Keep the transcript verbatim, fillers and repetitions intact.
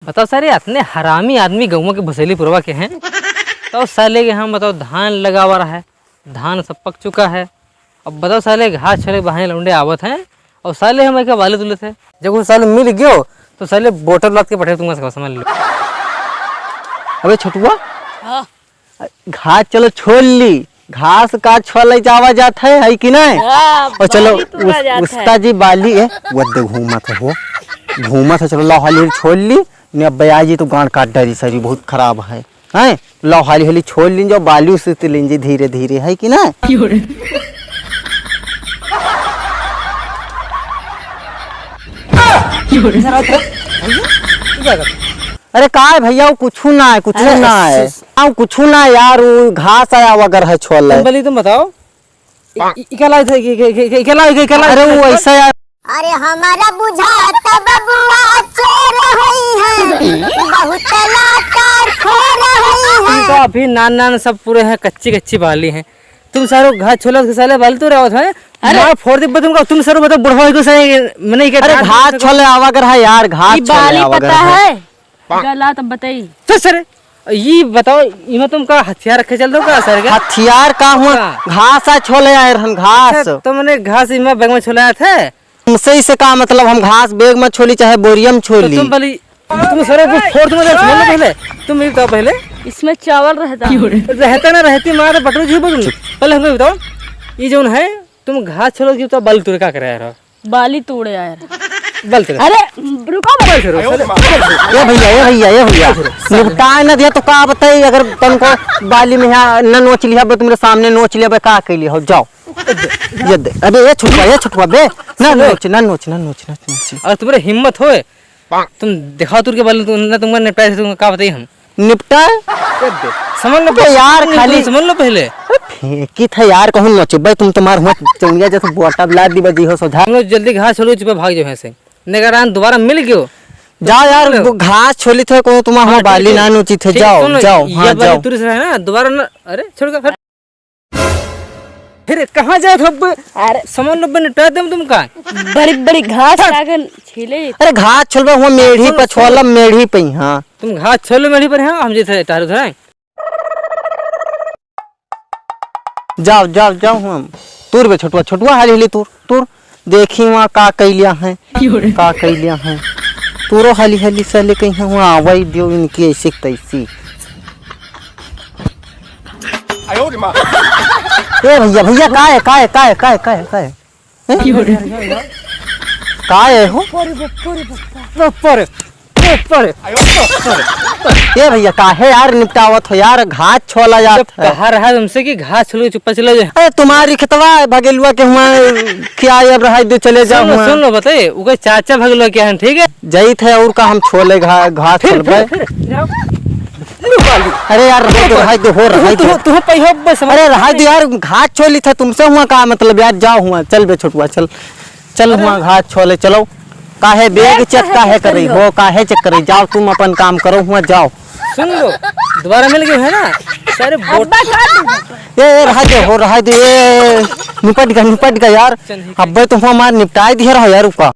बताओ सारे, अतने हरामी आदमी गउँवा के भुसेली पुरवा के हैं। तो साले के हम बताओ धान लगावा रहा है, धान सब पक चुका है। अब बताओ साले घास छोले बहाने लौंडे आवत हैं और साले हम एक बालू तुलत है। जब वो साले मिल गयो तो साले बोतल लाद के पठे तुमका समझ लो। अबे छोटुआ, हाँ। घास चलो छोल ली, घास का छोले जावा जात है, है कि नहीं? हाँ, और चलो बाली तोड़ा उस-, जात है। उस्ताद जी बाली है, वो दे घूमत है हो, घूमत है, चलो लाओ हाली छोल ली, नहीं अब बयाजी तो गांड काट डारी सरी, बहुत खराब है, हैं? लाओ हाली हाली छोल लीन जाओ, बाली उसी लीन जी धीरे धीरे, है कि ना? अरे का है भैया, वो कुछू ना है, कुछू अरे ना है। स-, हाँ, कुछू ना है यार, वो घास आया वगैरह है छोल है। तुम बोली, तुम बताओ, इ-, इ-, इके लायक है, इके, इके, इके, इके लायक, इके लायक अरे है वो छोल? ऐसा यार। अरे हमारा बुझाता बबुआ चोर होई है, बहुत लाचार खोर होई तुम है। तो अभी नान नान सब पूरे हैं, कच्ची कच्ची बाली हैं। तुम सारो घास छोला के साले बाली तो रहो है। अरे। मार फोड़ दे तुमको, तुम सारो बताओ बुढ़वा को सारे, मैंने क्या अरे घास छोले आवा कर है यार, घास ई छोले बाली आवा कर पता है। है? गला तब बताई। तो सर, ये बताओ, इमा तुम का हथियार रखे चल दो का सर का? हथियार का हुआ? का? घास आ छोले आए रहन, घास। अच्छा, तो मैंने घास इमा बैग में छोलाया था। तुमसे इसे का मतलब, हम घास बैग में छोली चाहे बोरिया में तो छोली? तुम बोली, तुम सर को फोड़, तुम समझ लो पहले, तुम ये बताओ पहले। इसमें चावल रहता। रहता ना रहती, मार बटरू जी बोल। पहले हमको बताओ, ये जोन है, तुम घास छोलो कि तो बाली तुरे का करे यार? बाली तोड़े आए रहे। बाली तोड़े। अरे, रुको बे। बाली तोड़े, बाली तोड़े। ए भैया, ए भैया, ए भैया, निपटाए ना दिया तो का बताई, अगर तनको बाली में यहाँ न नोच लिया बे, तुम्हारे सामने नोच लिया बे, का कैली हो, जाओ। ये दे, अबे ये छुटवा, ये छुटवा बे, ना सुनो। नोच, ना नोच, ना नोच, ना नोच। अगर तुम्हारे हिम्मत होए, तुम दिखाओ तुर के बाली, तुम ना, तुमका निपटाए, तुमका का बताई हम। निपटा? समझ लो अबे यार, तुम खाली समझ लो पहले। फेंकी था यार, कहूँ नचबे तुम, तुम्हार हुआ चौड़िया जैसे बोटा ला दी बजी हो सोझा। तुम लोग जल्दी घास छोलो, चुपे भाग जाओ यहाँ से। निगरान दोबारा मिल गयो। जाओ यार, सुन लो। वो घास छोली थे, को तुम्हार हाँ, हुआ ठीक बाली है। ना नोची थे, ठीक, जाओ, सुन लो, जाओ, ये हाँ, बाली जाओ। तुरस रहे ना, दोबारा ना, अरे, छोड़ के, हट। फिर कहाँ जाए थे अब? अरे। समझ लो, बने टह देम तुमका। बड़ी, बड़ी घास हट। आके छीले। अरे, घास छोलबे हुआ मेढ़ी सुन, पे सुन। छोलब, मेढ़ी पे, हाँ। तुम घास छोलो मेढ़ी पर, हाँ, हम जैसे टहल उधर आए। जाओ, जाओ, जाओ, हम। तूर बे छोटुआ, छोटुआ, हाली, हाली तूर, तूर। देखी वहाँ का कैलिया है, क्यों रे? का कैलिया है। तूरो हाली, हाली साले कहीं वहाँ आवाई दियो इनकी ऐसी तैसी। ए भैया, भैया, का है, का है, का है, का है, का है, का है? हैं? का है हो? ऊपर, ऊपर, ऊपर, ऊपर, ऊपर। ए भैया, काहे यार निपटावत हो यार, घास छोला जात जब है। कहा रहा तुमसे कि घास छोल के चुप्पा चला जाए। अरे तुम्हारी खेतवा है, भगेलुआ के हुआ क्या, अब रहाई दे, चले जाओ सुन लो, हुआ। सुन लो, बताइए, उनके चाचा भगेलुआ क्या है, ठीक है? जाइत है और का हम छोले घा-, घास फिर, छोलबे। फिर, फिर, जाओ। अरे यार, रहाई दे, रहाई दे, हो, रहाई दे। तू, तू पहिया बस समझ अरे रहाई दे यार, घास छोली था तुमसे हुआ का मतलब यार, जाओ हुआ, चल बे छोटुआ, चल, चल अरे। हुआ घास छोले, चलो। काहे बैग चेक काहे करी हो, काहे चेक करी, जाओ तुम अपन काम करो हुआ, जाओ। सुन लो, दोबारा मिल गए है ना, सारे बोट अब्बा का ए, ए, रहाई दे हो, रहाई दे, ए, निपट गया, निपट गया यार। चल, ठीक है। अब्बे तुम हमार निपटाई दिए रहो यार, रुका।